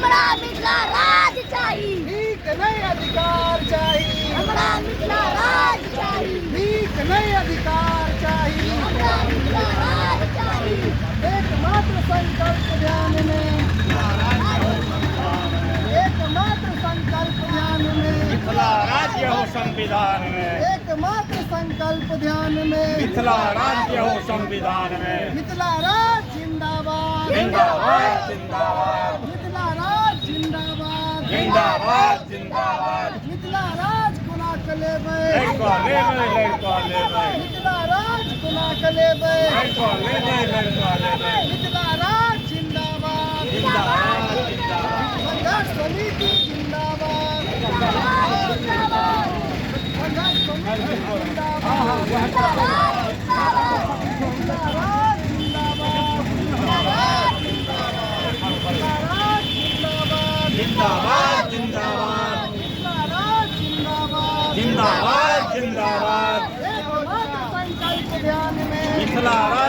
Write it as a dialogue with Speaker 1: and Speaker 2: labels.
Speaker 1: हमरा मिथिला राज चाही।
Speaker 2: भीख नहीं अधिकार चाही।
Speaker 1: हमरा मिथिला राज चाही।
Speaker 2: भीख नहीं अधिकार चाही।
Speaker 1: हमरा मिथिला राज चाही।
Speaker 2: एकमात्र संकल्प ध्यान में, एकमात्र संकल्प ध्यान में,
Speaker 3: मिथिला राज्य हो संविधान में।
Speaker 2: एकमात्र संकल्प ध्यान में,
Speaker 3: मिथिला राज्य हो संविधान में।
Speaker 2: मिथिला राज जिंदाबाद।
Speaker 3: जिंदाबाद जिंदाबाद।
Speaker 2: मिथिला राज जिंदाबाद।
Speaker 3: जिंदाबाद जिंदाबाद।
Speaker 2: मिथिला राज कोना के लेबै?
Speaker 3: लड़का लेबै, लड़का लेबै।
Speaker 2: मिथिला राज कोना के लेबै?
Speaker 3: लड़का लेबै, लड़का लेबै।
Speaker 2: मिथिला राज जिंदाबाद।
Speaker 3: जिंदाबाद जिंदाबाद।
Speaker 2: संघर्ष समिति जिंदाबाद। संघर्ष समिति जिंदाबाद। मिथिला राज जिंदाबाद। मिथिला राज जिंदाबाद।
Speaker 3: जिंदाबाद जिंदाबाद।
Speaker 2: मिथिला राज जिंदाबाद।
Speaker 3: जिंदाबाद जिंदाबाद।
Speaker 2: एकमात्र संकल्प ध्यान में,
Speaker 3: मिथिला राज्य।